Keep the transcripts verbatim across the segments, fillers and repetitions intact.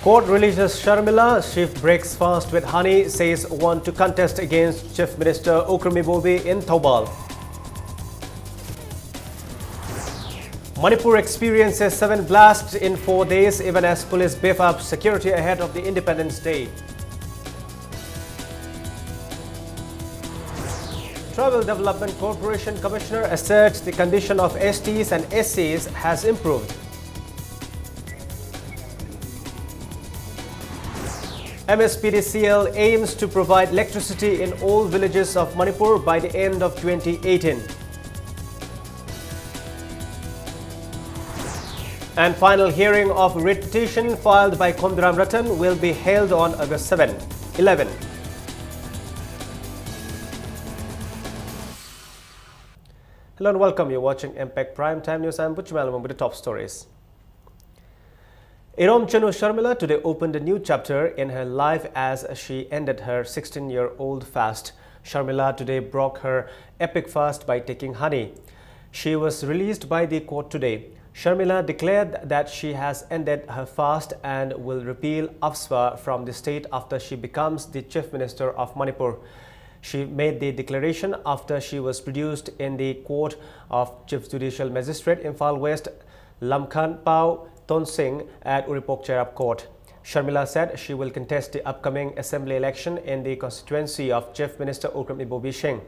Court releases Sharmila. She breaks fast with honey, says want to contest against Chief Minister Okram Ibobi in Thoubal. Manipur experiences seven blasts in four days, even as police beef up security ahead of the Independence Day. Tribal Development Corporation Commissioner asserts the condition of S Ts and S Cs has improved. M S P D C L aims to provide electricity in all villages of Manipur by the end of twenty eighteen. And final hearing of writ petition filed by Khumduram Ratan will be held on August seven, eleven. Hello and welcome. You're watching Impact Prime Time News. I'm Buchmal with the top stories. Irom Chanu Sharmila today opened a new chapter in her life as she ended her sixteen-year-old fast. Sharmila today broke her epic fast by taking honey. She was released by the court today. Sharmila declared that she has ended her fast and will repeal AFSPA from the state after she becomes the Chief Minister of Manipur. She made the declaration after she was produced in the court of Chief Judicial Magistrate Imphal West, Lamkhanpao Tonsing at Uripok Cherap Court. Sharmila said she will contest the upcoming assembly election in the constituency of Chief Minister Okram Ibobi Singh.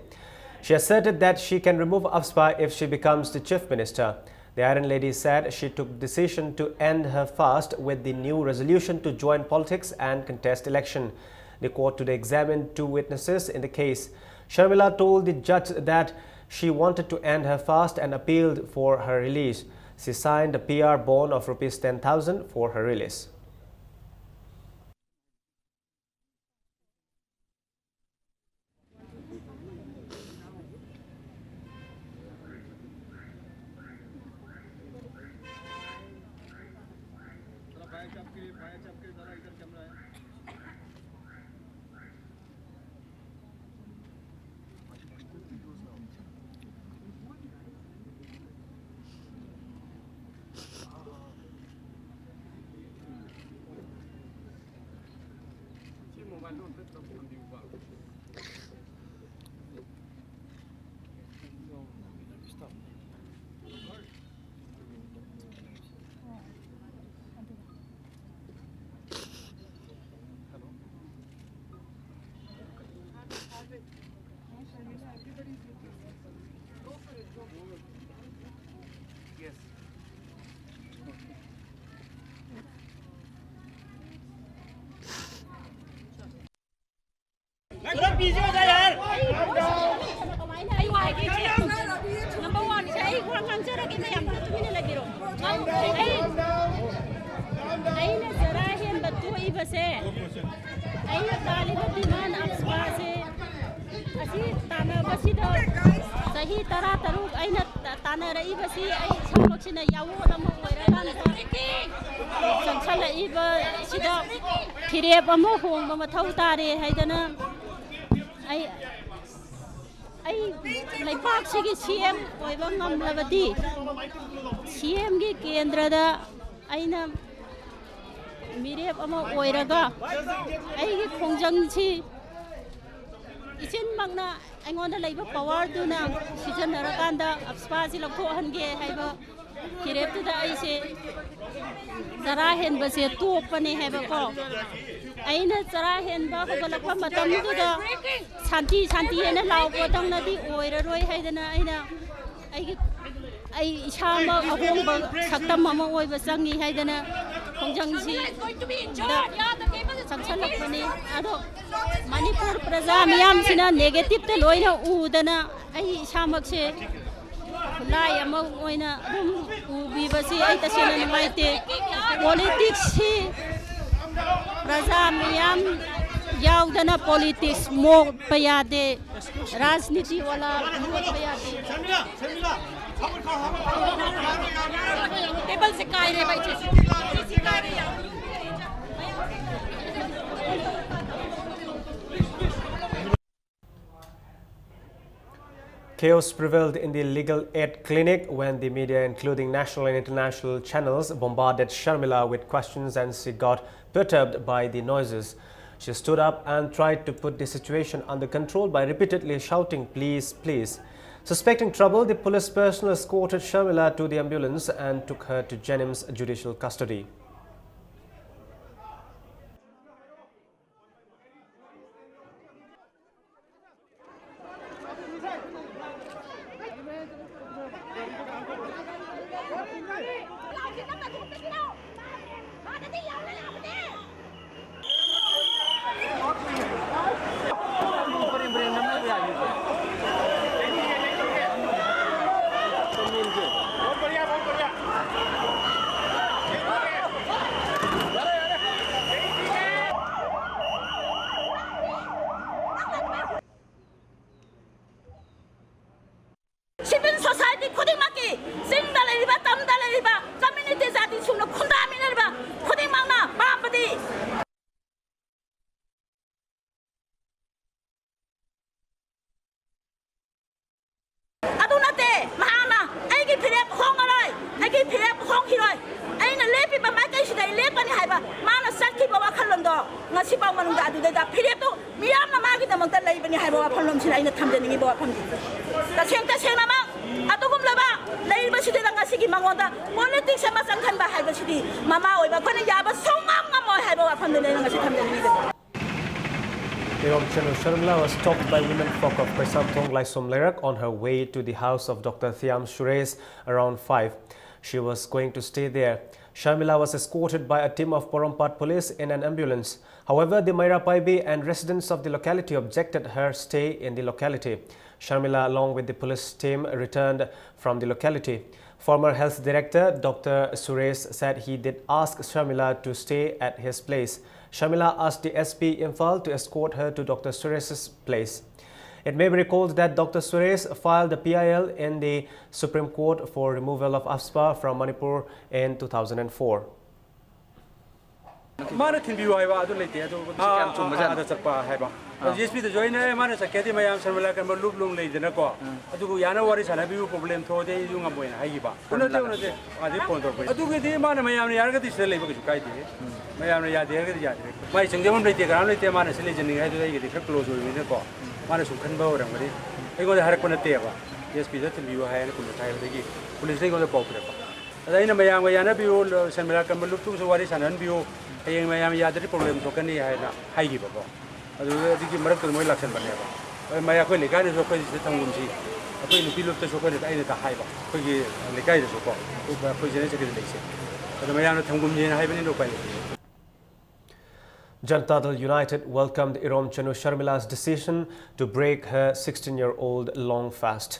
She asserted that she can remove AFSPA if she becomes the Chief Minister. The Iron Lady said she took decision to end her fast with the new resolution to join politics and contest election. The court today examined two witnesses in the case. Sharmila told the judge that she wanted to end her fast and appealed for her release. She signed a P R bond of rupees ten thousand for her release. ꯑꯩ ꯋꯥ ꯍꯥꯏꯒꯦ, ꯏꯆꯦ꯫ Number ꯋꯥꯟꯁꯦ ꯑꯩ ꯋꯥ ꯉꯥꯡꯖꯔꯒꯦ, ꯃꯌꯥꯝ ꯇꯨꯃꯤꯟꯅ ꯂꯩꯕꯤꯔꯣ꯫ ꯑꯩ, ꯑꯩꯅ ꯆꯔꯥ ꯍꯦꯟꯕ ꯇꯣꯛꯏꯕꯁꯦ, ꯑꯩꯅ ꯇꯥꯜꯂꯤꯕ ꯗꯤꯃꯥꯟ ꯑꯞꯁꯄꯥꯁꯦ, ꯑꯁꯤ ꯇꯥꯟꯅꯕꯁꯤꯗ ꯆꯍꯤ ꯇꯔꯥꯇꯔꯨꯛ ꯑꯩꯅ ꯇꯥꯟꯅꯔꯛꯏꯕꯁꯤ ꯑꯩ ꯏꯁꯥꯃꯛꯁꯤꯅ ꯌꯥꯑꯣꯟ ꯑꯃ ꯑꯣꯏꯔꯀꯥꯟꯗ ꯆꯪꯁꯜꯂꯛꯏꯕꯁꯤꯗ ꯐꯤꯔꯦꯞ ꯑꯃ ꯍꯣꯡꯕ ꯃꯊꯧ ꯇꯥꯔꯦ ꯍꯥꯏꯗꯅ ꯑꯩ, ꯑꯩ ꯂꯩꯕꯥꯛꯁꯤꯒꯤ ꯁꯤ ꯑꯦꯝ ꯑꯣꯏꯕ ꯉꯝꯂꯕꯗꯤ ꯁꯤ ꯑꯦꯝꯒꯤ ꯀꯦꯟꯗ꯭ꯔꯗ ꯑꯩꯅ ꯃꯤꯔꯦꯞ ꯑꯃ ꯑꯣꯏꯔꯒ ꯑꯩꯒꯤ ꯈꯣꯡꯖꯪꯁꯤ ꯏꯆꯤꯟꯃꯛꯅ ꯑꯩꯉꯣꯟꯗ ꯂꯩꯕ ꯄꯋꯥꯔꯗꯨꯅ ꯁꯤꯖꯤꯟꯅꯔꯀꯥꯟꯗ ꯑꯞꯁꯄꯥꯁꯤ ꯂꯧꯊꯣꯛꯍꯟꯒꯦ ꯍꯥꯏꯕ ꯐꯤꯔꯦꯞꯇꯨꯗ ꯑꯩꯁꯦ ꯆꯔꯥ ꯍꯦꯟꯕꯁꯦ ꯇꯣꯛꯄꯅꯦ ꯍꯥꯏꯕꯀꯣ꯫ ꯑꯩꯅ ꯆꯔꯥ ꯍꯦꯟꯕ ꯍꯧꯒꯠꯂꯛꯄ ꯃꯇꯝꯗꯨꯗ ꯁꯥꯟꯇꯤ ꯁꯥꯟꯇꯤ ꯍꯥꯏꯅ ꯂꯥꯎꯕꯗꯪꯅꯗꯤ ꯑꯣꯏꯔꯔꯣꯏ ꯍꯥꯏꯗꯅ ꯑꯩꯅ ꯑꯩꯒꯤ, ꯑꯩ ꯏꯁꯥꯃꯛ ꯑꯍꯣꯡꯕ ꯁꯛꯇꯝ ꯑꯃ ꯑꯣꯏꯕ ꯆꯪꯉꯤ ꯍꯥꯏꯗꯅ ꯈꯣꯡꯖꯪꯁꯤꯗ ꯆꯪꯁꯜꯂꯛꯄꯅꯤ꯫ ꯑꯗꯣ ꯃꯅꯤꯄꯨꯔ ꯄ꯭ꯔꯖꯥ ꯃꯤꯌꯥꯝꯁꯤꯅ ꯅꯦꯒꯦꯇꯤꯞꯇ ꯂꯣꯏꯅ ꯎꯗꯅ ꯑꯩ ꯏꯁꯥꯃꯛꯁꯦ ꯈꯨꯠꯂꯥꯏ ꯑꯃ ꯑꯣꯏꯅ ꯑꯗꯨꯝ ꯎꯕꯤꯕꯁꯤ ꯑꯩ ꯇꯁꯦꯡꯅ ꯅꯨꯡꯉꯥꯏꯇꯦ꯫ ꯄꯣꯂꯤꯇꯤꯛꯁꯁꯤ ꯄ꯭ꯔꯖꯥ ꯃꯤꯌꯥꯝ ꯌꯥꯎꯗꯅ ꯄꯣꯂꯤꯇꯤꯛꯁ ꯃꯣꯠꯄ ꯌꯥꯗꯦ꯫ ꯔꯥꯖꯅꯤꯇꯤ ꯋꯥꯂꯥ ꯃꯣꯠꯄ ꯌꯥꯗꯦ꯫ ꯇꯦꯕꯜꯁꯦ ꯀꯥꯏꯔꯦꯕ ꯏꯆꯦ꯫ ꯁꯤ ꯀꯥꯏꯔꯦ ꯌꯥꯝ꯫ Chaos prevailed in the Legal Aid Clinic when the media, including national and international channels, bombarded Sharmila with questions and she got perturbed by the noises. She stood up and tried to put the situation under control by repeatedly shouting, "Please, please." Suspecting trouble, the police personnel escorted Sharmila to the ambulance and took her to JNIMS judicial custody. Civil society ꯈꯨꯗꯤꯡꯃꯛꯀꯤ, ꯆꯤꯡꯗ ꯂꯩꯔꯤꯕ, ꯇꯝꯗ ꯂꯩꯔꯤꯕ, community ꯖꯥꯇꯤ ꯁꯨꯅ ꯈꯨꯟꯗꯥꯃꯤꯟꯅꯔꯤꯕ ꯈꯨꯗꯤꯡꯃꯛꯅ ꯄꯥꯝꯕꯗꯤ, ꯑꯗꯨ ꯅꯠꯇꯦ, ꯃꯍꯥꯛꯅ "ꯑꯩꯒꯤ ꯐꯤꯔꯦꯞ ꯍꯣꯡꯉꯔꯣꯏ, ꯑꯩꯒꯤ ꯐꯤꯔꯦꯞ ꯍꯣꯡꯈꯤꯔꯣꯏ, ꯑꯩꯅ ꯂꯦꯞꯄꯤꯕ ꯃꯥꯏꯀꯩꯁꯤꯗ ꯑꯩ ꯂꯦꯞꯄꯅꯤ" ꯍꯥꯏꯕ ꯃꯥꯅ ꯆꯠꯈꯤꯕ ꯋꯥꯈꯜꯂꯣꯟꯗꯣ ꯉꯁꯤꯐꯥꯎ ꯃꯅꯨꯡꯗ ꯑꯗꯨꯗꯩꯗ ꯐꯤꯔꯦꯞꯇꯨ ꯃꯤꯌꯥꯝꯅ ꯃꯥꯒꯤꯗꯃꯛꯇ ꯂꯩꯕꯅꯤ ꯍꯥꯏꯕ ꯋꯥꯐꯝꯂꯣꯝꯁꯤꯅ ꯑꯩꯅ ꯊꯝꯖꯅꯤꯡꯉꯤꯕ ꯋꯥꯐꯝꯗꯤ꯫ ꯇꯁꯦꯡ ꯇꯁꯦꯡꯅꯃꯛ ꯑꯗꯨꯒꯨꯝꯂꯕ ꯂꯩꯔꯤꯕꯁꯤꯗ ꯉꯁꯤꯒꯤ ꯃꯉꯣꯟꯗ politics ꯑꯃ ꯆꯪꯍꯟꯕ ꯍꯥꯏꯕꯁꯤꯗꯤ ꯃꯃꯥ ꯑꯣꯏꯕ ꯑꯩꯈꯣꯏꯅ ꯌꯥꯕ ꯁꯨꯡꯉꯝ ꯉꯝꯃꯣꯏ ꯍꯥꯏꯕ ꯋꯥꯐꯝꯗꯨꯅꯤ ꯑꯩꯅ ꯉꯁꯤ ꯊꯝꯖꯅꯤꯡꯉꯤꯕꯗꯤ꯫ Irom Chanu Sharmila was stopped by women folk of Kaisamthong Laisom Leirak on her way to the house of Doctor Thiam Suresh around five. She was going to stay there. Sharmila was escorted by a team of Porompat police in an ambulance. However, the Meira Paibi and residents of the locality objected her stay in the locality. Sharmila, along with the police team, returned from the locality. Former Health Director Doctor Suresh said he did ask Sharmila to stay at his place. Sharmila asked the S P Imphal to escort her to Doctor Suresh's place. It may be recalled that Doctor Suresh filed a P I L in the Supreme Court for removal of AFSPA from Manipur in two thousand and four. ꯃꯥꯅ ꯊꯤꯟꯕꯤꯌꯨ ꯍꯥꯏꯕ ꯑꯗꯨ ꯂꯩꯇꯦ꯫ ꯑꯗꯨ ꯀꯌꯥꯝ ꯆꯨꯝꯕꯖꯥꯠꯅꯣ? ꯑꯥꯗ ꯆꯠꯄ ꯍꯥꯏꯕ꯫ ꯑꯥ꯫ G ꯑꯦꯁ ꯄꯤꯗꯁꯨ ꯑꯩꯅ, "ꯑꯦ, ꯃꯥꯅ ꯆꯠꯀꯦ ꯍꯥꯏꯗꯤ ꯃꯌꯥꯝ ꯁꯔꯃꯤꯂꯥ ꯀꯟꯕ ꯂꯨꯞ ꯂꯨꯝ ꯂꯩꯗꯅꯀꯣ, ꯑꯥ꯫ ꯑꯗꯨꯕꯨ ꯌꯥꯅꯕ ꯋꯥꯔꯤ ꯁꯥꯟꯅꯕꯤꯌꯨ, ꯄ꯭ꯔꯣꯕ꯭ꯂꯦꯝ ꯊꯣꯛꯑꯗꯤ ꯑꯩꯁꯨ ꯉꯝꯃꯣꯏꯅ" ꯍꯥꯏꯈꯤꯕ꯫ ꯎꯅꯗꯦ, ꯎꯅꯗꯦ꯫ ꯑꯥꯗꯩ ꯐꯣꯟ ꯇꯧꯔꯛꯄ꯫ ꯑꯗꯨꯒꯤꯗꯤ ꯃꯥꯅ ꯃꯌꯥꯝꯅ ꯌꯥꯔꯒꯗꯤ ꯁꯤꯗ ꯂꯩꯕ ꯀꯩꯁꯨ ꯀꯥꯏꯗꯦ꯫ ꯎꯝ꯫ ꯃꯌꯥꯝꯅ ꯌꯥꯗꯦ ꯍꯥꯏꯔꯒꯗꯤ ꯌꯥꯗ꯭ꯔꯦ꯫ ꯃꯥꯏ ꯆꯪꯖꯐꯝ ꯂꯩꯇꯦ, ꯀꯅꯥꯝ ꯂꯩꯇꯦ, ꯃꯥꯅ ꯁꯤ ꯂꯩꯖꯅꯤꯡꯉꯦ ꯍꯥꯏꯗꯨꯗ ꯑꯩꯒꯗꯤ ꯈꯔ ꯀ꯭ꯂꯣꯖ ꯑꯣꯏꯕꯅꯤꯅꯀꯣ꯫ ꯃꯥꯅ ꯁꯨꯝ ꯈꯟꯕ ꯑꯣꯏꯔꯝꯒꯅꯤ꯫ ꯑꯩꯉꯣꯟꯗ ꯍꯥꯏꯔꯛꯄ ꯅꯠꯇꯦꯕ꯫ ꯑꯦꯁ ꯄꯤꯗ ꯊꯤꯟꯕꯤꯌꯨ ꯍꯥꯏꯅ ꯀꯨꯟꯃꯊꯥꯏ ꯍꯥꯏꯕꯗꯒꯤ ꯄꯨꯂꯤꯁꯅ ꯑꯩꯉꯣꯟꯗ ꯄꯥꯎ ꯄꯤꯔꯛꯄ꯫ ꯑꯗ ꯑꯩꯅ ꯃꯌꯥꯝꯒ ꯌꯥꯅꯕꯤꯌꯨ, ꯁꯔꯃꯤꯂꯥ ꯀꯟꯕ ꯂꯨꯞꯇꯨꯒꯁꯨ ꯋꯥꯔꯤ ꯁꯥꯟꯅꯍꯟꯕꯤꯌꯨ, ꯍꯌꯦꯡ ꯃꯌꯥꯝ ꯌꯥꯗ꯭ꯔꯗꯤ ꯄ꯭ꯔꯣꯕ꯭ꯂꯦꯝ ꯊꯣꯛꯀꯅꯤ ꯍꯥꯏꯅ ꯍꯥꯏꯈꯤꯕꯀꯣ꯫ ꯑꯗꯨꯗ ꯑꯗꯨꯒꯤ ꯃꯔꯛꯇꯨꯗ ꯃꯣꯏ ꯂꯥꯛꯁꯟꯕꯅꯦꯕ꯫ ꯑꯗ ꯃꯌꯥꯝ ꯑꯩꯈꯣꯏ ꯂꯩꯀꯥꯏꯗꯁꯨ ꯑꯩꯈꯣꯏ ꯁꯤꯗ ꯊꯝꯒꯨꯝꯁꯤ, ꯑꯩꯈꯣꯏ ꯅꯨꯄꯤ ꯂꯨꯞꯇꯁꯨ ꯑꯩꯈꯣꯏꯅ, ꯑꯩꯅ ꯍꯥꯏꯕ, ꯑꯩꯈꯣꯏꯒꯤ ꯂꯩꯀꯥꯏꯗꯁꯨꯀꯣ, ꯑꯩꯈꯣꯏ ꯖꯦꯅꯦꯔꯦꯜ ꯁꯦꯀ꯭ꯔꯦꯇꯔꯤ ꯂꯩꯁꯦ꯫ ꯑꯗ ꯃꯌꯥꯝꯅ ꯊꯝꯒꯨꯝꯁꯦꯅ ꯍꯥꯏꯕꯅꯤꯅ ꯎꯄꯥꯏ ꯂꯩꯇꯦ꯫ Janata Dal United welcomed Irom Chanu Sharmila's decision to break her sixteen-year-old long fast.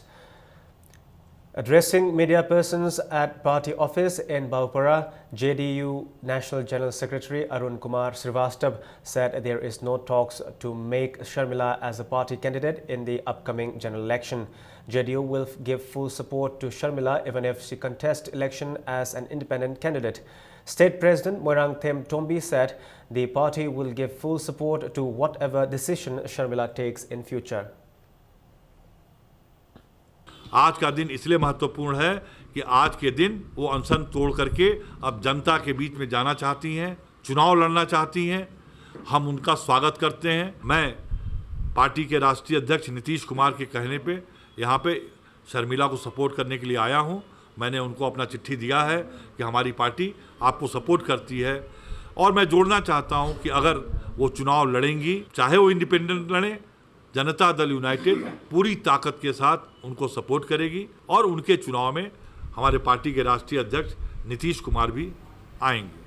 Addressing media persons at party office in Baupara, J D U National General Secretary Arun Kumar Srivastava said there is no talks to make Sharmila as a party candidate in the upcoming general election. J D U will give full support to Sharmila even if she contests election as an independent candidate. State President Moirangthem Tombi said the party will give full support to whatever decision Sharmila takes in future. आज का दिन इसलिए महत्वपूर्ण है कि आज के दिन वो अनशन तोड़ करके अब जनता के बीच में जाना चाहती हैं, चुनाव लड़ना चाहती हैं। हम उनका स्वागत करते हैं। मैं पार्टी के राष्ट्रीय अध्यक्ष नीतीश कुमार के कहने पे यहाँ पे शर्मिला को सपोर्ट करने के लिए आया हूँ। मैंने उनको अपना चिट्ठी दिया है कि हमारी पार्टी आपको सपोर्ट करती है। और मैं जोड़ना चाहता हूँ कि अगर वो चुनाव लड़ेंगी, चाहे वो इंडिपेंडेंट लड़ें, जनता दल यूनाइटेड पूरी ताकत के साथ उनको सपोर्ट करेगी और उनके चुनाव में हमारे पार्टी के राष्ट्रीय अध्यक्ष नीतीश कुमार भी आएंगे।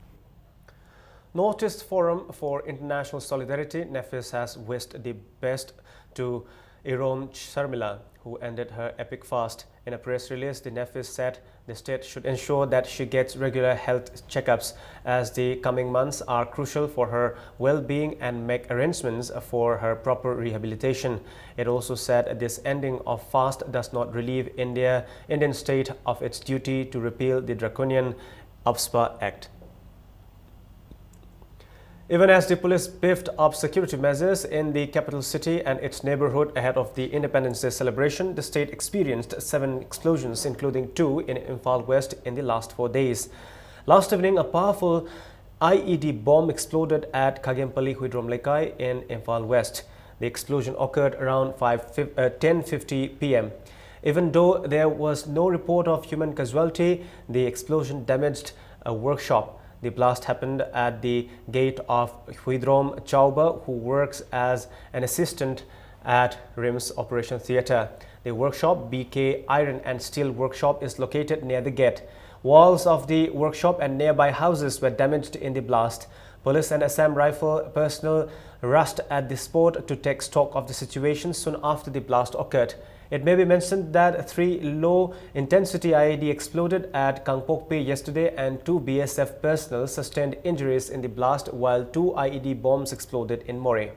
Northeast Forum for International Solidarity, NEFIS, has wished the best to Irom Sharmila, who ended her epic fast. In a press release, the NEFIS said the state should ensure that she gets regular health checkups, as the coming months are crucial for her well-being, and make arrangements for her proper rehabilitation. It also said this ending of fast does not relieve India, Indian state of its duty to repeal the draconian AFSPA Act. Even as the police beefed up security measures in the capital city and its neighborhood ahead of the Independence Day celebration, the state experienced seven explosions, including two in Imphal West, in the last four days. Last evening, a powerful I E D bomb exploded at Khagempally Huidrom Lekai in Imphal West. The explosion occurred around five, uh, ten fifty p m. Even though there was no report of human casualty, the explosion damaged a workshop. The blast happened at the gate of Huidrom Chauba, who works as an assistant at RIMS Operation Theatre. The workshop, B K Iron and Steel Workshop, is located near the gate. Walls of the workshop and nearby houses were damaged in the blast. Police and Assam Rifle personnel rushed at the spot to take stock of the situation soon after the blast occurred. It may be mentioned that three low-intensity I E D exploded at Kangpokpi yesterday and two B S F personnel sustained injuries in the blast, while two I E D bombs exploded in Moreh.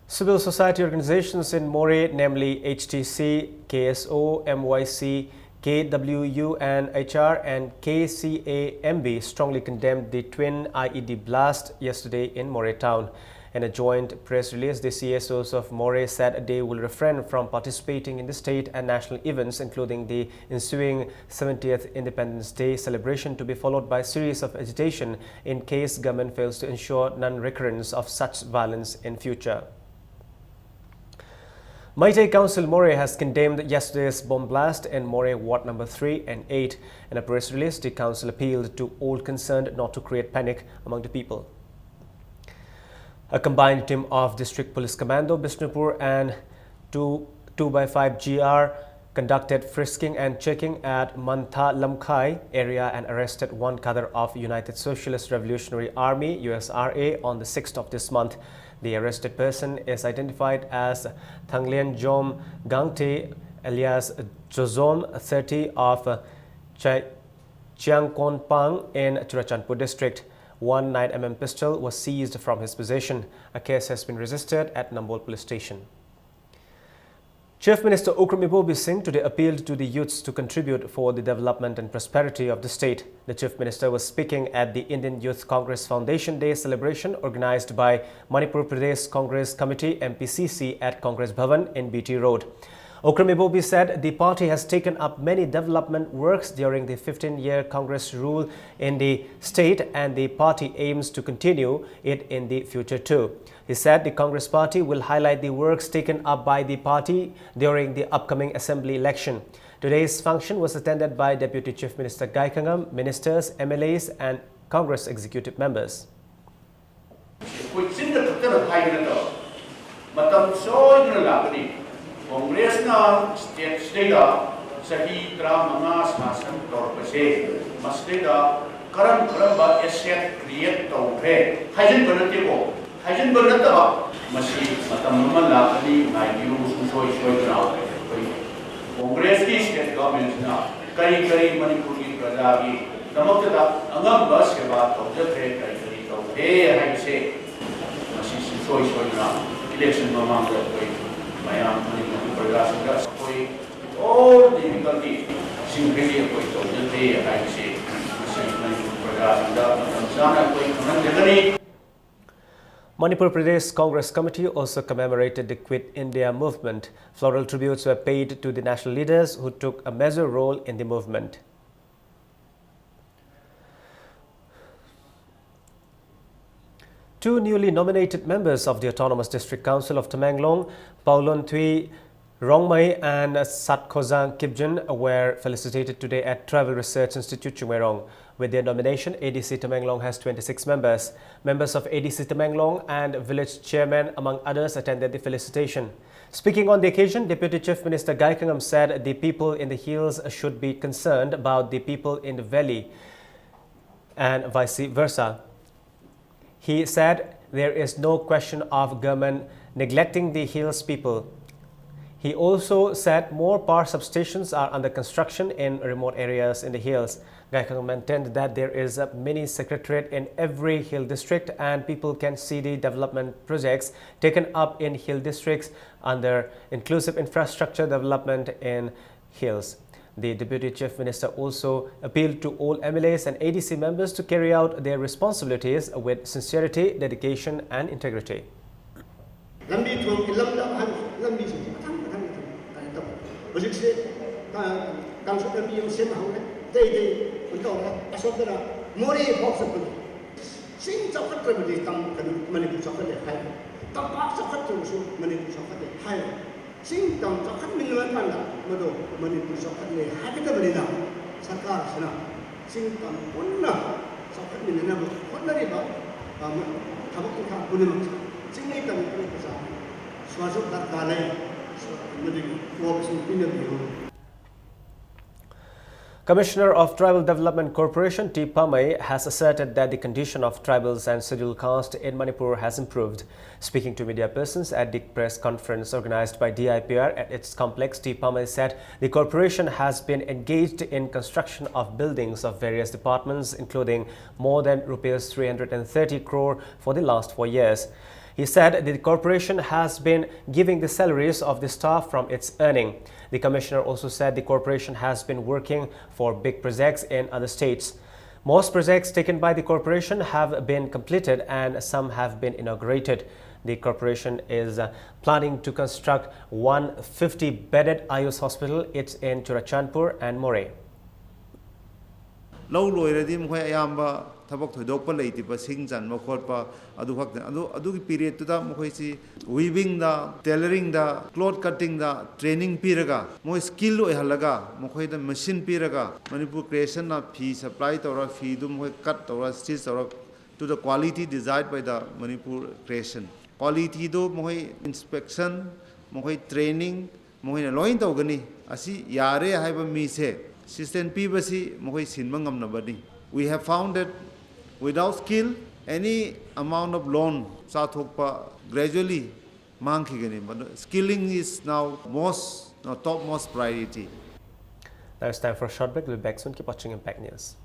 Civil society organizations in Moreh, namely H T C, K S O, M Y C, K W U N H R and K C A M B, strongly condemned the twin I E D blast yesterday in Moreh town. In a joint press release, the C S Os of Moreh said they will refrain from participating in the state and national events, including the ensuing seventieth Independence Day celebration, to be followed by a series of agitation in case government fails to ensure non-recurrence of such violence in future. Meitei Council Moreh has condemned yesterday's bomb blast in Moreh Ward number three and eight. In a press release, the council appealed to all concerned not to create panic among the people. A combined team of District Police Commando Bishnupur and two, two by five G R conducted frisking and checking at Mantha Lamkhai area and arrested one cadre of United Socialist Revolutionary Army, U S R A, on the sixth of this month. The arrested person is identified as Thanglian Jom Gangte, alias Jozom, thirty, of, uh, Chai-, Chiangkonpang in Churachandpur district. One nine M M pistol was seized from his possession. A case has been registered at Nambol Police Station. Chief Minister Okram Ibobi Singh today appealed to the youths to contribute for the development and prosperity of the state. The Chief Minister was speaking at the Indian Youth Congress Foundation Day celebration organized by Manipur Pradesh Congress Committee, M P C C, at Congress Bhavan in B T Road. Okram Ibobi said the party has taken up many development works during the fifteen-year Congress rule in the state, and the party aims to continue it in the future too. He said the Congress party will highlight the works taken up by the party during the upcoming assembly election. Today's function was attended by Deputy Chief Minister Gai Khangam, ministers, M L As, and Congress executive members. ꯑꯩꯈꯣꯏ ꯆꯤꯟꯗ ꯈꯛꯇꯅ ꯍꯥꯏꯕ ꯅꯠꯇꯕ, ꯃꯇꯝ ꯁꯣꯏꯗꯅ ꯂꯥꯛꯀꯅꯤ꯫ ꯀꯣꯡꯒ꯭ꯔꯦꯁꯅ ꯁ꯭ꯇꯦꯠꯁꯤꯗꯩꯗ ꯆꯍꯤ ꯇꯔꯥꯃꯉꯥ ꯁꯥꯁꯟ ꯇꯧꯔꯛꯄꯁꯦ, ꯃꯁꯤꯗꯩꯗ ꯀꯔꯝ ꯀꯔꯝꯕ ꯑꯦꯁꯦꯠ ꯀ꯭ꯔꯤꯌꯦꯠ ꯇꯧꯈ꯭ꯔꯦ ꯍꯥꯏꯖꯤꯟꯕ ꯅꯠꯇꯦꯀꯣ, ꯍꯥꯏꯖꯤꯟꯕ ꯅꯠꯇꯕ, ꯃꯁꯤ ꯃꯇꯝ ꯑꯃ ꯂꯥꯛꯀꯅꯤ, ꯉꯥꯏꯕꯤꯌꯨ ꯁꯨꯡꯁꯣꯏ ꯁꯣꯏꯗꯅ꯫ ꯑꯩꯈꯣꯏ ꯀꯣꯡꯒ꯭ꯔꯦꯁꯀꯤ ꯁ꯭ꯇꯦꯠ ꯒꯚꯔꯟꯃꯦꯟꯠꯁꯤꯅ ꯀꯔꯤ ꯀꯔꯤ ꯃꯅꯤꯄꯨꯔꯒꯤ ꯄ꯭ꯔꯖꯥꯒꯤ ꯗꯃꯛꯇꯗ ꯑꯉꯝꯕ ꯁꯦꯕꯥ ꯇꯧꯖꯈ꯭ꯔꯦ, ꯀꯔꯤ ꯀꯔꯤ ꯇꯧꯈ꯭ꯔꯦ ꯍꯥꯏꯕꯁꯦ ꯃꯁꯤ ꯁꯨꯡꯁꯣꯏ ꯁꯣꯏꯗꯅ ꯏꯂꯦꯛꯁꯟ ꯃꯃꯥꯡꯗ ꯑꯩꯈꯣꯏ ꯃꯌꯥꯝ ꯃꯅꯤꯄꯨꯔꯒꯤ ꯄ꯭ꯔꯖꯥꯁꯤꯡꯗ ꯑꯩꯈꯣꯏ all difficulty ꯁꯤꯡꯈꯩꯗꯤ ꯑꯩꯈꯣꯏ ꯇꯧꯖꯈ꯭ꯔꯦ ꯍꯥꯏꯕꯁꯦ ꯃꯁꯤ ꯃꯅꯤꯄꯨꯔ ꯄ꯭ꯔꯖꯥꯁꯤꯡꯗ ꯃꯇꯝ ꯆꯥꯅ ꯑꯩꯈꯣꯏ ꯈꯪꯍꯟꯖꯒꯅꯤ꯫ Manipur Pradesh Congress Committee also commemorated the Quit India movement. Floral tributes were paid to the national leaders who took a major role in the movement. Two newly nominated members of the Autonomous District Council of Tamenglong, Paulon Thui Rongmei and Satkhozang Kipgen, were felicitated today at Tribal Research Institute, Chingmeirong. With their nomination, A D C Tamenglong has twenty-six members. Members of A D C Tamenglong and village chairman, among others, attended the felicitation. Speaking on the occasion, Deputy Chief Minister Gai Khangam said the people in the hills should be concerned about the people in the valley and vice versa. He said there is no question of government neglecting the hills people. He also said more power substations are under construction in remote areas in the hills. Gaikhang maintained that there is a mini secretariat in every hill district and people can see the development projects taken up in hill districts under inclusive infrastructure development in hills. The Deputy Chief Minister also appealed to all M L As and A D C members to carry out their responsibilities with sincerity, dedication, and integrity. ꯂꯝꯕꯤ ꯊꯣꯡꯒꯤ ꯂꯝꯗ ꯑꯍꯟ ꯂꯝꯕꯤꯁꯤꯡꯁꯦ ꯃꯊꯪ ꯃꯊꯪ ꯃꯊꯪ ꯀꯩꯅꯣ ꯇꯧꯕ꯫ ꯍꯧꯖꯤꯛꯁꯦ ꯀꯥꯡꯁꯨ ꯂꯝꯕꯤ ꯑꯃ ꯁꯦꯝꯕ ꯍꯧꯔꯦ꯫ ꯑꯇꯩ ꯑꯇꯩ ꯀꯩꯅꯣ ꯇꯧꯔꯦ꯫ ꯑꯁꯣꯝꯗꯅ ꯃꯣꯔꯦ ꯐꯥꯎ ꯆꯠꯄꯒꯤ꯫ ꯆꯤꯡ ꯆꯥꯎꯈꯠꯇ꯭ꯔꯕꯗꯤ ꯃꯅꯤꯄꯨꯔ ꯆꯥꯎꯈꯠꯂꯦ ꯍꯥꯏꯕ꯫ ꯇꯝꯄꯥꯛ ꯆꯥꯎꯈꯠꯇ꯭ꯔꯕꯁꯨ ꯃꯅꯤꯄꯨꯔ ꯆꯥꯎꯈꯠꯂꯦ ꯍꯥꯏꯕ꯫ ꯆꯤꯡ ꯇꯝ ꯆꯥꯎꯈꯠꯃꯤꯟꯅꯔꯀꯥꯟꯗ ꯃꯗꯨ ꯃꯅꯤꯄꯨꯔ ꯆꯥꯎꯈꯠꯂꯦ ꯍꯥꯏꯒꯗꯕꯅꯤꯅ, ꯁꯔꯀꯥꯔꯁꯤꯅ ꯆꯤꯡ ꯇꯝ ꯄꯨꯟꯅ ꯆꯥꯎꯈꯠꯃꯤꯟꯅꯅꯕ ꯍꯣꯠꯅꯔꯤꯕ ꯊꯕꯛ ꯏꯪꯈꯥꯡ ꯄꯨꯝꯅꯃꯛꯁꯦ ꯆꯤꯡꯃꯤ ꯇꯝꯃꯤꯕ ꯄ꯭ꯔꯖꯥ ꯁ꯭ꯋꯥꯁꯨ ꯗꯔꯀꯥꯔ ꯂꯩ꯫ ꯃꯗꯨꯒꯤ ꯀꯣꯞꯁꯨ ꯄꯤꯅꯕꯤꯌꯨ꯫ Commissioner of Tribal Development Corporation T Pamei has asserted that the condition of tribals and scheduled caste in Manipur has improved. Speaking to media persons at the press conference organized by D I P R at its complex, T Pamei said the corporation has been engaged in construction of buildings of various departments, including more than rupees three hundred and thirty crore for the last four years. He said the corporation has been giving the salaries of the staff from its earning. The commissioner also said the corporation has been working for big projects in other states. Most projects taken by the corporation have been completed and some have been inaugurated. The corporation is uh, planning to construct one fifty bedded Ayush hospital, it's in Churachandpur and Moreh. ꯂꯧ ꯂꯣꯏꯔꯗꯤ ꯃꯈꯣꯏ ꯑꯌꯥꯝꯕ ꯊꯕꯛ ꯊꯣꯏꯗꯣꯛꯄ ꯂꯩꯇꯦꯕ, ꯁꯤꯡ ꯆꯟꯕ ꯈꯣꯠꯄ ꯑꯗꯨ ꯈꯛꯇꯅꯤ꯫ ꯑꯗꯨ ꯑꯗꯨꯒꯤ ꯄꯤꯔꯤꯌꯠꯇꯨꯗ ꯃꯈꯣꯏꯁꯤ weavingꯗ, tailoringꯗ, cloth cuttingꯗ training ꯄꯤꯔꯒ ꯃꯣꯏ skill ꯑꯣꯏꯍꯜꯂꯒ ꯃꯈꯣꯏꯗ machine ꯄꯤꯔꯒ ꯃꯅꯤꯄꯨꯔ creationꯅ ꯐꯤ supply ꯇꯧꯔ ꯐꯤꯗꯨ ꯃꯈꯣꯏ cut ꯇꯧꯔ stitch ꯇꯧꯔ to the quality desired by the Manipur creation꯫ Qualityꯗꯨ ꯃꯈꯣꯏ inspection, ꯃꯈꯣꯏ training, ꯃꯈꯣꯏꯅ ꯂꯣꯏ ꯇꯧꯒꯅꯤ꯫ ꯑꯁꯤ ꯌꯥꯔꯦ ꯍꯥꯏꯕ ꯃꯤꯁꯦ assistance ꯄꯤꯕꯁꯤ ꯃꯈꯣꯏ ꯁꯤꯟꯕ ꯉꯝꯅꯕꯅꯤ꯫ We have found that without skill, any amount of loan ꯆꯥꯊꯣꯛꯄ gradually ꯃꯥꯡꯈꯤꯒꯅꯤ꯫ Skilling is now most, now top most priority. Now it's time for a short break. We'll be back soon. Keep watching Impact News.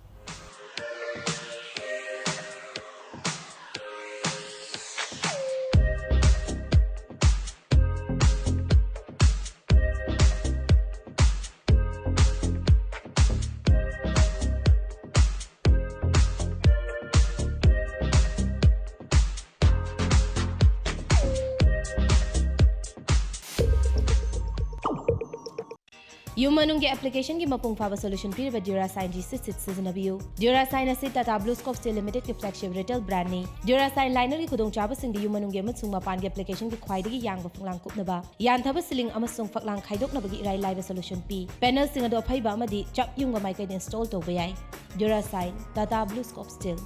ꯌꯨꯝ ꯃꯅꯨꯡꯒꯤ ꯑꯦꯄ꯭ꯂꯤꯀꯦꯁꯟꯒꯤ ꯃꯄꯨꯡ ꯐꯥꯕ solution ꯄꯤꯔꯤꯕ Durasine G six six ꯁꯤꯖꯤꯟꯅꯕꯤꯌꯨ꯫ Durasine ꯑꯁꯤ Tata BlueScope Steel Limitedꯀꯤ flagship retail brandꯅꯤ꯫ Durasine linerꯒꯤ ꯈꯨꯗꯣꯡꯆꯥꯕꯁꯤꯡꯗꯤ ꯌꯨꯝ ꯃꯅꯨꯡꯒꯤ ꯑꯃꯁꯨꯡ ꯃꯄꯥꯟꯒꯤ ꯑꯦꯄ꯭ꯂꯤꯀꯦꯁꯟꯒꯤ ꯈ꯭ꯋꯥꯏꯗꯒꯤ ꯌꯥꯡꯕ ꯐꯛꯂꯥꯡ ꯀꯨꯞꯅꯕ, ꯌꯥꯟꯊꯕ ceiling ꯑꯃꯁꯨꯡ ꯐꯛꯂꯥꯡ ꯈꯥꯏꯗꯣꯛꯅꯕꯒꯤ ꯏꯔꯥꯏ ꯂꯥꯏꯕ ꯁꯣꯂꯨꯁꯟ ꯄꯤ꯫ ꯄꯦꯅꯦꯜꯁꯤꯡ ꯑꯗꯨ ꯑꯐꯩꯕ ꯑꯃꯗꯤ ꯆꯞ ꯌꯨꯡꯕ ꯃꯥꯏꯀꯩꯗ ꯏꯟꯁꯇꯣꯜ ꯇꯧꯕ ꯌꯥꯏ꯫ Durasine, Tata BlueScope Steel꯫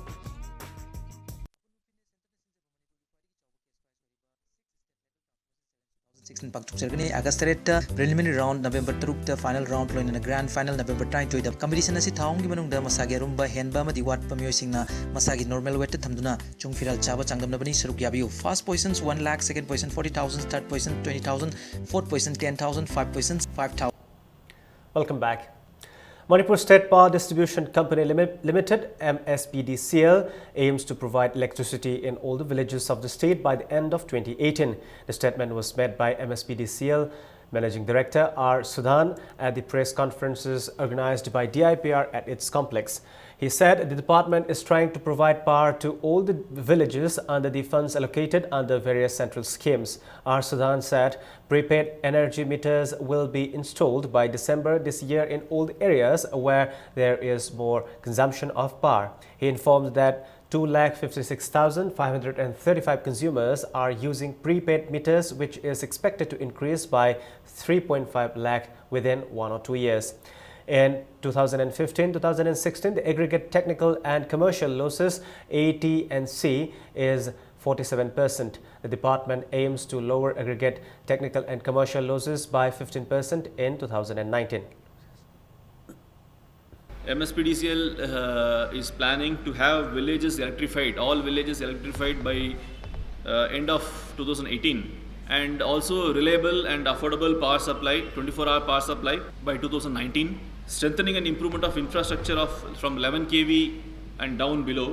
Sixteen ꯄꯥꯡꯊꯣꯛꯆꯔꯒꯅꯤ꯫ ꯑꯥꯒꯁ ꯇꯔꯦꯠꯇ preliminary round, ꯅꯕꯦꯝꯕꯔ ꯇꯔꯨꯛꯇ final round, ꯂꯣꯏꯅꯅ grand final ꯅꯕꯦꯝꯕꯔ ꯇꯔꯥꯅꯤꯊꯣꯏꯗ꯫ Competition ꯑꯁꯤ ꯊꯥ ꯑꯍꯨꯝꯒꯤ ꯃꯅꯨꯡꯗ ꯃꯁꯥꯒꯤ ꯑꯔꯨꯝꯕ, ꯍꯦꯟꯕ ꯑꯃꯗꯤ ꯋꯥꯠꯄ ꯃꯤꯑꯣꯏꯁꯤꯡꯅ ꯃꯁꯥꯒꯤ normal weightꯇ ꯊꯝꯗꯨꯅ ꯆꯨꯡ ꯐꯤꯔꯥꯜ ꯆꯥꯕ ꯆꯥꯡꯗꯝꯅꯕꯅꯤ꯫ ꯁꯔꯨꯛ ꯌꯥꯕꯤꯌꯨ꯫ First position one lakh, second position forty thousand, third position twenty thousand, fourth position ten thousand, five position five thousand. Welcome back. Manipur State Power Distribution Company Limi- Limited, M S P D C L, aims to provide electricity in all the villages of the state by the end of twenty eighteen. The statement was made by M S P D C L Managing Director R Sudhan at the press conferences organized by D I P R at its complex. He said the department is trying to provide power to all the villages under the funds allocated under various central schemes. R Sudhan said prepaid energy meters will be installed by December this year in all the areas where there is more consumption of power. He informed that two lakh fifty-six thousand five hundred and thirty-five consumers are using prepaid meters, which is expected to increase by three point five lakh within one or two years. In two thousand fifteen, two thousand sixteen, the aggregate technical and commercial losses, A T and C, is forty-seven percent. The department aims to lower aggregate technical and commercial losses by fifteen percent in two thousand nineteen. M S P D C L uh, is planning to have villages electrified, all villages electrified by uh, end of two thousand eighteen, and also reliable and affordable power supply, twenty-four hour power supply by two thousand nineteen, strengthening and improvement of infrastructure of from eleven K V and down below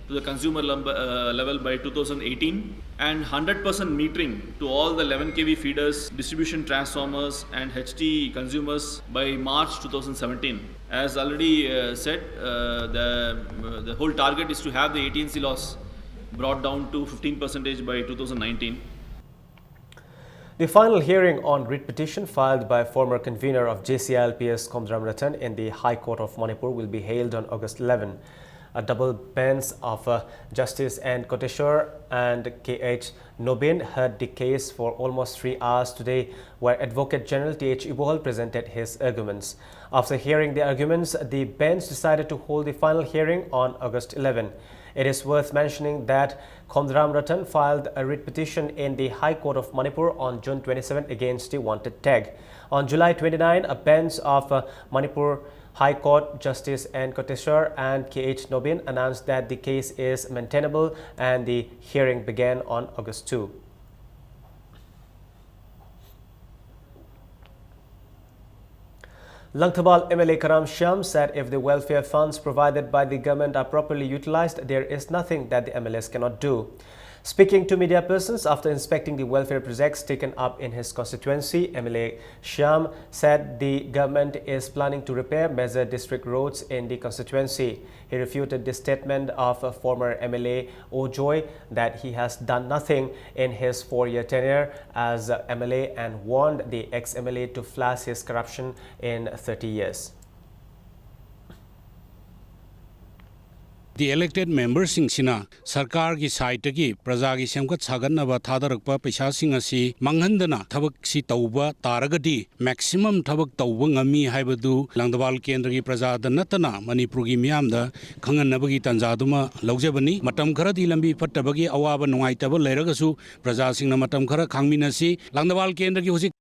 to the consumer lumber, uh, level by two thousand eighteen, and hundred percent metering to all the eleven K V feeders, distribution transformers, and H T consumers by March two thousand seventeen. As already uh, said, uh, the, uh, the whole target is to have the A T and C loss brought down to fifteen percentage by two thousand nineteen. The final hearing on writ petition filed by former convener of J C I L P S Khomdaram Ratan in the High Court of Manipur will be held on August eleven. A double bench of uh, Justice N Koteshwar and K H Nobin heard the case for almost three hours today, where Advocate General T H Ibohal presented his arguments. After hearing the arguments, the bench decided to hold the final hearing on August eleven. It is worth mentioning that Khomdaram Ratan filed a writ petition in the High Court of Manipur on June twenty-seven against the wanted tag. On July twenty-nine, a bench of uh, Manipur High Court Justice N Koteshwar and K H Nobin announced that the case is maintainable and the hearing began on August two. Langthabal M L A Karam Shyam said if the welfare funds provided by the government are properly utilized, there is nothing that the M L As cannot do. Speaking to media persons after inspecting the welfare projects taken up in his constituency, M L A Shyam said the government is planning to repair major district roads in the constituency. He refuted the statement of former M L A Ojoy that he has done nothing in his four-year tenure as M L A and warned the ex-M L A to flash his corruption in thirty years. The elected memberꯁꯤꯡꯁꯤꯅ ꯁꯔꯀꯥꯔꯒꯤ ꯁꯥꯏꯠꯇꯒꯤ ꯄ꯭ꯔꯖꯥꯒꯤ ꯁꯦꯝꯒꯠ ꯁꯥꯒꯠꯅꯕ ꯊꯥꯗꯔꯛꯄ ꯄꯩꯁꯥꯁꯤꯡ ꯑꯁꯤ ꯃꯥꯡꯍꯟꯗꯅ ꯊꯕꯛꯁꯤ ꯇꯧꯕ ꯇꯥꯔꯒꯗꯤ maximum ꯊꯕꯛ ꯇꯧꯕ ꯉꯝꯃꯤ ꯍꯥꯏꯕꯗꯨ ꯂꯪꯗꯕꯥꯜ ꯀꯦꯟꯗ꯭ꯔꯒꯤ ꯄ꯭ꯔꯖꯥꯗ ꯅꯠꯇꯅ ꯃꯅꯤꯄꯨꯔꯒꯤ ꯃꯤꯌꯥꯝꯗ ꯈꯪꯍꯟꯅꯕꯒꯤ ꯇꯥꯟꯖꯥꯗꯨꯃ ꯂꯧꯖꯕꯅꯤ꯫ ꯃꯇꯝ ꯈꯔꯗꯤ ꯂꯝꯕꯤ ꯐꯠꯇꯕꯒꯤ ꯑꯋꯥꯕ ꯅꯨꯡꯉꯥꯏꯇꯕ ꯂꯩꯔꯒꯁꯨ ꯄ꯭ꯔꯖꯥꯁꯤꯡꯅ ꯃꯇꯝ ꯈꯔ ꯈꯥꯡꯃꯤꯟꯅꯁꯤ꯫ ꯂꯪꯗꯕꯥꯜ ꯀꯦꯟꯗ꯭ꯔꯒꯤ ꯍꯧꯖꯤꯛ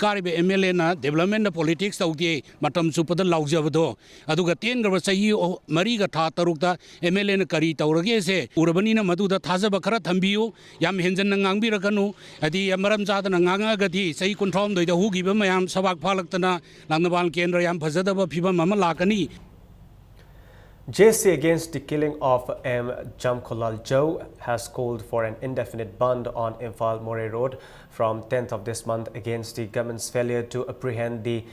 ꯀꯥꯔꯤꯕ ꯑꯦꯝ ꯑꯦꯜ ꯑꯦꯅ ꯗꯤꯕꯦꯂꯞꯃꯦꯟꯗ ꯄꯣꯂꯤꯇꯤꯛꯁ ꯇꯧꯗꯦ, ꯃꯇꯝ ꯆꯨꯞꯄꯗ ꯂꯥꯎꯖꯕꯗꯣ, ꯑꯗꯨꯒ ꯇꯦꯟꯈ꯭ꯔꯕ ꯆꯍꯤ ꯑꯍꯨ-, ꯃꯔꯤꯒ ꯊꯥ ꯇꯔꯨꯛꯇ ꯑꯦꯝ ꯑꯦꯜ ꯑꯦꯅ ꯀꯔꯤ ꯇꯧꯔꯒꯦꯁꯦ ꯎꯔꯕꯅꯤꯅ, ꯃꯗꯨꯗ ꯊꯥꯖꯕ ꯈꯔ ꯊꯝꯕꯤꯌꯨ꯫ ꯌꯥꯝ ꯍꯦꯟꯖꯟꯅ ꯉꯥꯡꯕꯤꯔꯛꯀꯅꯨ꯫ ꯍꯥꯏꯗꯤ, ꯃꯔꯝ ꯆꯥꯗꯅ ꯉꯥꯡꯉꯛꯑꯒꯗꯤ ꯆꯍꯤ ꯀꯨꯟꯊ꯭ꯔꯥꯍꯨꯝꯗꯣꯏꯗ ꯍꯧꯈꯤꯕ ꯃꯌꯥꯝ ꯁꯕꯥꯛ ꯐꯥꯂꯛꯇꯅ ꯂꯥꯡꯅꯕꯥꯜ ꯀꯦꯟꯗ꯭ꯔ ꯌꯥꯝ ꯐꯖꯗꯕ ꯐꯤꯕꯝ ꯑꯃ ꯂꯥꯛꯀꯅꯤ꯫ J C against the killing of M Jamkholal Joe has called for an indefinite bandh on Imphal Moreh Road from tenth of this month against the government's failure to apprehend the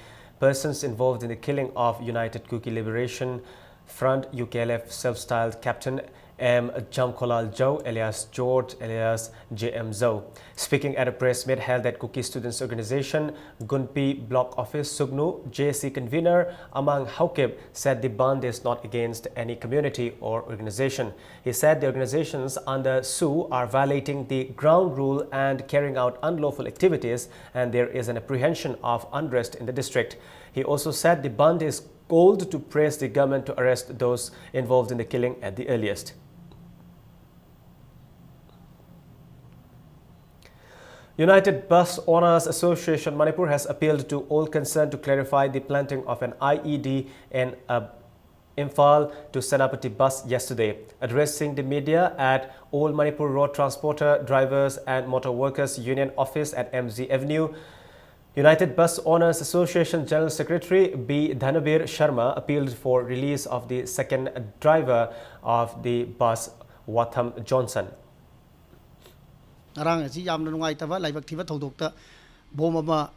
persons involved in the killing of United Kuki Liberation Front, U K L F, self-styled Captain M Jamkholal Joe, alias George, alias J M Joe. Speaking at a press meet held at Kuki Students Organization, Gunpi Block Office, Sugnu, J C convener Amang Haokip said the bandh is not against any community or organization. He said the organizations under SoO are violating the ground rule and carrying out unlawful activities, and there is an apprehension of unrest in the district. He also said the bandh is called to press the government to arrest those involved in the killing at the earliest. United Bus Owners Association Manipur has appealed to all concerned to clarify the planting of an I E D in a Imphal to Senapati bus yesterday. Addressing the media at All Manipur Road Transporter Drivers and Motor Workers Union office at M G Avenue, United Bus Owners Association General Secretary B Dhanabir Sharma appealed for release of the second driver of the bus, Watham Johnson. ꯉꯔꯥꯡ ꯑꯁꯤ ꯌꯥꯝꯅ ꯅꯨꯡꯉꯥꯏꯇꯕ ꯂꯥꯏꯕꯛ ꯊꯤꯕ ꯊꯧꯗꯣꯛꯇ bomb ꯑꯃ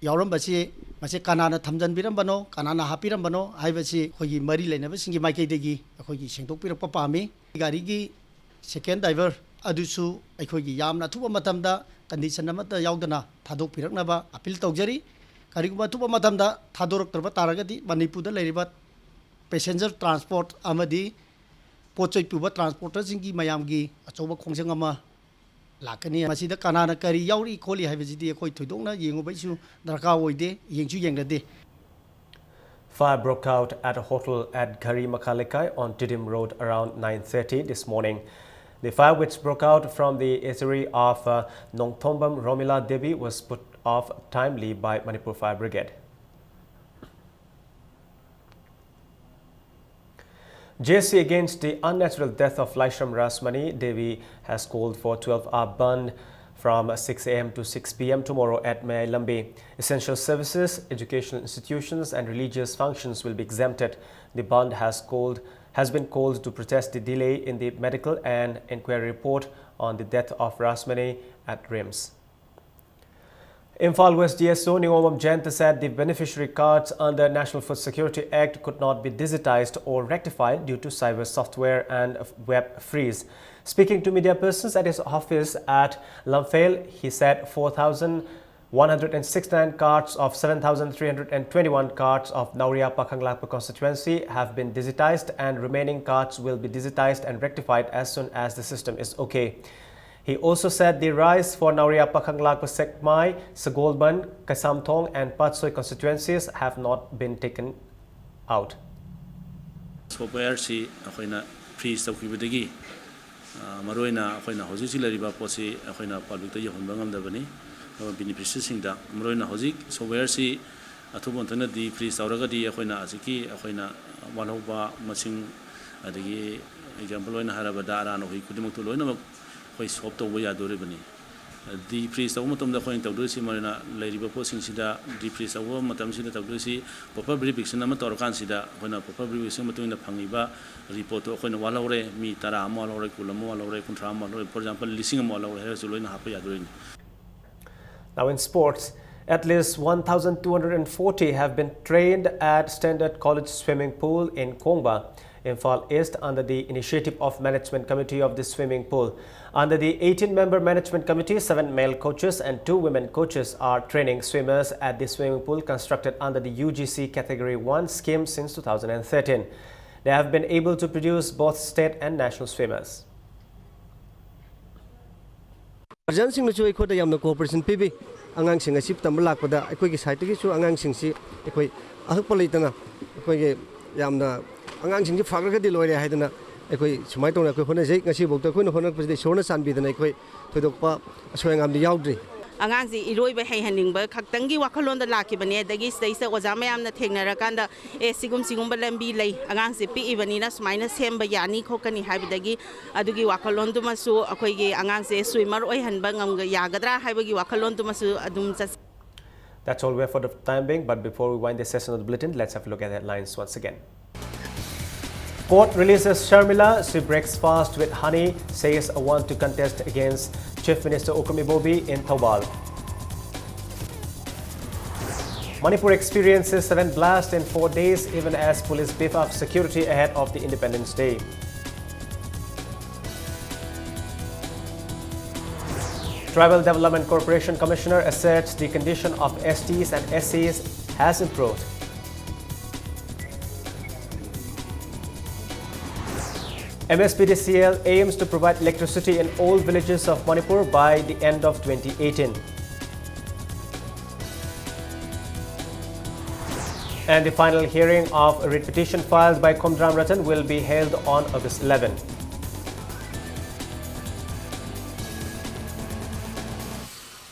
ꯌꯥꯎꯔꯝꯕꯁꯤ, ꯃꯁꯤ ꯀꯅꯥꯅ ꯊꯝꯖꯤꯟꯕꯤꯔꯝꯕꯅꯣ, ꯀꯅꯥꯅ ꯍꯥꯞꯄꯤꯔꯝꯕꯅꯣ ꯍꯥꯏꯕꯁꯤ ꯑꯩꯈꯣꯏꯒꯤ ꯃꯔꯤ ꯂꯩꯅꯕꯁꯤꯡꯒꯤ ꯃꯥꯏꯀꯩꯗꯒꯤ ꯑꯩꯈꯣꯏꯒꯤ ꯁꯦꯡꯗꯣꯛꯄꯤꯔꯛꯄ ꯄꯥꯝꯃꯤ꯫ ꯒꯥꯔꯤꯒꯤ ꯁꯦꯀꯦꯟ ꯗ꯭ꯔꯥꯏꯚꯔ ꯑꯗꯨꯁꯨ ꯑꯩꯈꯣꯏꯒꯤ ꯌꯥꯝꯅ ꯑꯊꯨꯕ ꯃꯇꯝꯗ ꯀꯟꯗꯤꯁꯟ ꯑꯃꯠꯇ ꯌꯥꯎꯗꯅ ꯊꯥꯗꯣꯛꯄꯤꯔꯛꯅꯕ ꯑꯄꯤꯜ ꯇꯧꯖꯔꯤ꯫ ꯀꯔꯤꯒꯨꯝꯕ ꯑꯊꯨꯕ ꯃꯇꯝꯗ ꯊꯥꯗꯣꯔꯛꯇ꯭ꯔꯕ ꯇꯥꯔꯒꯗꯤ ꯃꯅꯤꯄꯨꯔꯗ ꯂꯩꯔꯤꯕ ꯄꯦꯁꯦꯟꯖꯔ ꯇ꯭ꯔꯥꯟꯁꯄꯣꯔꯠ ꯑꯃꯗꯤ ꯄꯣꯠ ꯆꯩ ꯄꯨꯕ ꯇ꯭ꯔꯥꯟꯁꯄꯣꯔꯇꯔꯁꯤꯡꯒꯤ ꯃꯌꯥꯝꯒꯤ ꯑꯆꯧꯕ ꯈꯣꯡꯖꯪ ꯑꯃ ꯂꯥꯛꯀꯅꯤ꯫ ꯃꯁꯤꯗ ꯀꯅꯥꯅ ꯀꯔꯤ ꯌꯥꯎꯔꯤ ꯈꯣꯠꯂꯤ ꯍꯥꯏꯕꯁꯤꯗꯤ ꯑꯩꯈꯣꯏ ꯊꯣꯏꯗꯣꯛꯅ ꯌꯦꯡꯉꯨꯕꯩꯁꯨ ꯗꯔꯀꯥꯔ ꯑꯣꯏꯗꯦ, ꯌꯦꯡꯁꯨ ꯌꯦꯡꯅꯗꯦ꯫ Fire broke out at a hotel at Ghari Makha Lekai on Tidim Road around nine thirty this morning. The fire, which broke out from the eatery of, uh, Nongthombam Romila Devi, was put of timely by Manipur Fire Brigade. J S C against the unnatural death of Laishram Rasmani Devi has called for twelve-hour bandh from six a m to six p m tomorrow at Mayai Lambi. Essential services, educational institutions, and religious functions will be exempted. The bandh has called has been called to protest the delay in the medical and inquiry report on the death of Rasmani at RIMS. Imphal West D S O Ningomam Jayanta said the beneficiary cards under National Food Security Act could not be digitized or rectified due to cyber software and web freeze. Speaking to media persons at his office at Lamphel, he said four thousand one hundred sixty-nine cards of seven thousand three hundred twenty-one cards of Naoriya Pakhang Lakpa constituency have been digitized and remaining cards will be digitized and rectified as soon as the system is okay. He also said the rice for Naoriya Pakhang Lakpa, Sekmai, Sagolband, Kaisamthong and Patsoi constituencies have not been taken out. Software ꯁꯤ ꯑꯩꯈꯣꯏꯅ fridge ꯇꯧꯈꯤꯕꯗꯒꯤ ꯃꯔꯨꯑꯣꯏꯅ ꯑꯩꯈꯣꯏꯅ ꯍꯧꯖꯤꯛ ꯍꯧꯖꯤꯛ ꯂꯩꯔꯤꯕ ꯄꯣꯠꯁꯤ ꯑꯩꯈꯣꯏꯅ ꯄꯕ꯭ꯂꯤꯛꯇ ꯌꯧꯍꯟꯕ ꯉꯝꯗꯕꯅꯤ꯫ ꯑꯗꯨꯒ ꯕꯦꯅꯤꯐꯤꯁꯔꯤꯁꯤꯡꯗ ꯃꯔꯨꯑꯣꯏꯅ ꯍꯧꯖꯤꯛ ꯁꯣꯞꯋꯦꯌꯔꯁꯤ ꯑꯊꯨꯕ ꯃꯇꯝꯗ ꯗꯤ ꯐ꯭ꯔꯤꯖ ꯇꯧꯔꯒꯗꯤ ꯑꯩꯈꯣꯏꯅ ꯍꯧꯖꯤꯛꯀꯤ ꯑꯩꯈꯣꯏꯅ ꯋꯥꯠꯍꯧꯕ ꯃꯁꯤꯡ, ꯑꯗꯒꯤ ꯑꯦꯛꯖꯥꯝꯄꯜ ꯑꯣꯏꯅ ꯍꯥꯏꯔꯕꯗ ꯑꯔꯥꯟ ꯑꯍꯣꯏ ꯈꯨꯗꯤꯡꯃꯛꯇꯨ ꯂꯣꯏꯅꯃꯛ ꯑꯩꯈꯣꯏ ꯁꯣꯞ ꯇꯧꯕ ꯌꯥꯗꯣꯔꯤꯕꯅꯤ꯫ ꯗꯤ ꯐ꯭ꯔꯤꯖ ꯇꯧꯕ ꯃꯇꯝꯗ ꯑꯩꯈꯣꯏꯅ ꯇꯧꯗꯣꯏꯁꯤ ꯃꯔꯨꯑꯣꯏꯅ ꯂꯩꯔꯤꯕ ꯄꯣꯠꯁꯤꯡꯁꯤꯗ ꯗꯤ ꯐ꯭ꯔꯤꯖ ꯇꯧꯕ ꯃꯇꯝꯁꯤꯗ ꯇꯧꯗꯣꯏꯁꯤ ꯄ꯭ꯔꯣꯄꯔ ꯚꯦꯔꯤꯐꯤꯀꯦꯁꯟ ꯑꯃ ꯇꯧꯔꯀꯥꯟꯁꯤꯗ ꯑꯩꯈꯣꯏꯅ ꯄ꯭ꯔꯣꯄꯔ ꯚꯦꯔꯤꯐꯤꯀꯦꯁꯟ ꯃꯇꯨꯡ ꯏꯟꯅ ꯐꯪꯉꯤꯕ ꯔꯤꯄꯣꯔꯠꯇꯨ ꯑꯩꯈꯣꯏꯅ ꯋꯥꯠꯍꯧꯔꯦ, ꯃꯤ ꯇꯔꯥ ꯑꯃ ꯋꯥꯠꯍꯧꯔꯦ, ꯀꯨꯟ ꯑꯃ ꯋꯥꯠꯍꯧꯔꯦ, ꯀꯨꯟꯊ꯭ꯔꯥ ꯑꯃ ꯋꯥꯠꯍꯧꯔꯦ, for example ꯂꯤꯁꯤꯡ ꯑꯃ ꯋꯥꯠꯍꯧꯔꯦ ꯍꯥꯏꯔꯁꯨ ꯂꯣꯏꯅ ꯍꯥꯞꯄ ꯌꯥꯗꯣꯔꯤꯅꯤ꯫ Now in sports, at least one thousand two hundred forty have been trained at Standard College Swimming Pool in Kongba, Imphal East under the initiative of Management Committee of the swimming pool. Under the eighteen-member Management Committee, seven male coaches and two women coaches are training swimmers at the swimming pool constructed under the U G C Category one scheme since two thousand thirteen. They have been able to produce both state and national swimmers. ꯒꯥꯔꯖꯤꯌꯟꯁꯤꯡꯅꯁꯨ ꯑꯩꯈꯣꯏꯗ ꯌꯥꯝꯅ cooperation ꯄꯤꯕꯤ꯫ ꯑꯉꯥꯡꯁꯤꯡ ꯑꯁꯤ ꯇꯝꯕ ꯂꯥꯛꯄꯗ ꯑꯩꯈꯣꯏꯒꯤ ꯁꯥꯏꯠꯇꯒꯤꯁꯨ ꯑꯉꯥꯡꯁꯤꯡꯁꯤ ꯑꯩꯈꯣꯏ ꯑꯍꯛꯄ ꯂꯩꯇꯅ ꯑꯩꯈꯣꯏꯒꯤ ꯌꯥꯝꯅ ꯑꯉꯥꯡꯁꯤꯡꯁꯤ ꯐꯈ꯭ꯔꯒꯗꯤ ꯂꯣꯏꯔꯦ ꯍꯥꯏꯗꯅ ꯑꯩꯈꯣꯏ ꯁꯨꯃꯥꯏꯅ ꯇꯧꯅ ꯑꯩꯈꯣꯏ ꯍꯣꯠꯅꯖꯩ꯫ ꯉꯁꯤꯐꯥꯎꯗ ꯑꯩꯈꯣꯏꯅ ꯍꯣꯠꯅꯔꯛꯄꯁꯤꯗ ꯏꯁꯣꯔꯅ ꯆꯥꯟꯕꯤꯗꯅ ꯑꯩꯈꯣꯏ ꯊꯣꯏꯗꯣꯛꯄ ꯑꯁꯣꯏ ꯑꯉꯥꯝꯗꯤ ꯌꯥꯎꯗ꯭ꯔꯤ꯫ ꯑꯉꯥꯡꯁꯤ ꯏꯔꯣꯏꯕ ꯍꯩꯍꯟꯅꯤꯡꯕ ꯈꯛꯇꯪꯒꯤ ꯋꯥꯈꯜꯂꯣꯟꯗ ꯂꯥꯛꯈꯤꯕꯅꯦ꯫ ꯑꯗꯒꯤ ꯁꯤꯗꯩꯁꯤꯗ ꯑꯣꯖꯥ ꯃꯌꯥꯝꯅ ꯊꯦꯡꯅꯔꯀꯥꯟꯗ, "ꯑꯦ, ꯁꯤꯒꯨꯝ ꯁꯤꯒꯨꯝꯕ ꯂꯝꯕꯤ ꯂꯩ, ꯑꯉꯥꯡꯁꯦ ꯄꯤꯛꯏꯕꯅꯤꯅ ꯁꯨꯃꯥꯏꯅ ꯁꯦꯝꯕ ꯌꯥꯅꯤ ꯈꯣꯠꯀꯅꯤ" ꯍꯥꯏꯕꯗꯒꯤ, ꯑꯗꯨꯒꯤ ꯋꯥꯈꯜꯂꯣꯟꯗꯨꯃꯁꯨ ꯑꯩꯈꯣꯏꯒꯤ ꯑꯉꯥꯡꯁꯦ ꯁ꯭ꯋꯤꯃꯔ ꯑꯣꯏꯍꯟꯕ ꯉꯝꯒ-, ꯌꯥꯒꯗ꯭ꯔꯥ ꯍꯥꯏꯕꯒꯤ ꯋꯥꯈꯜꯂꯣꯟꯗꯨꯃꯁꯨ ꯑꯗꯨꯝ ꯆꯠ- That's all we have for the time being, but before we wind this session of the bulletin, let's have a look at the headlines once again. Court releases Sharmila, she breaks fast with Hani, says I want to contest against Chief Minister Okram Ibobi in Thoubal. Manipur experiences seven blasts in four days, even as police beef up security ahead of the Independence Day. Tribal Development Corporation Commissioner asserts the condition of S Ts and S Cs has improved. M S P D C L aims to provide electricity in all villages of Manipur by the end of twenty eighteen. And the final hearing of a writ petition filed by Khumdram Ratan will be held on August eleven.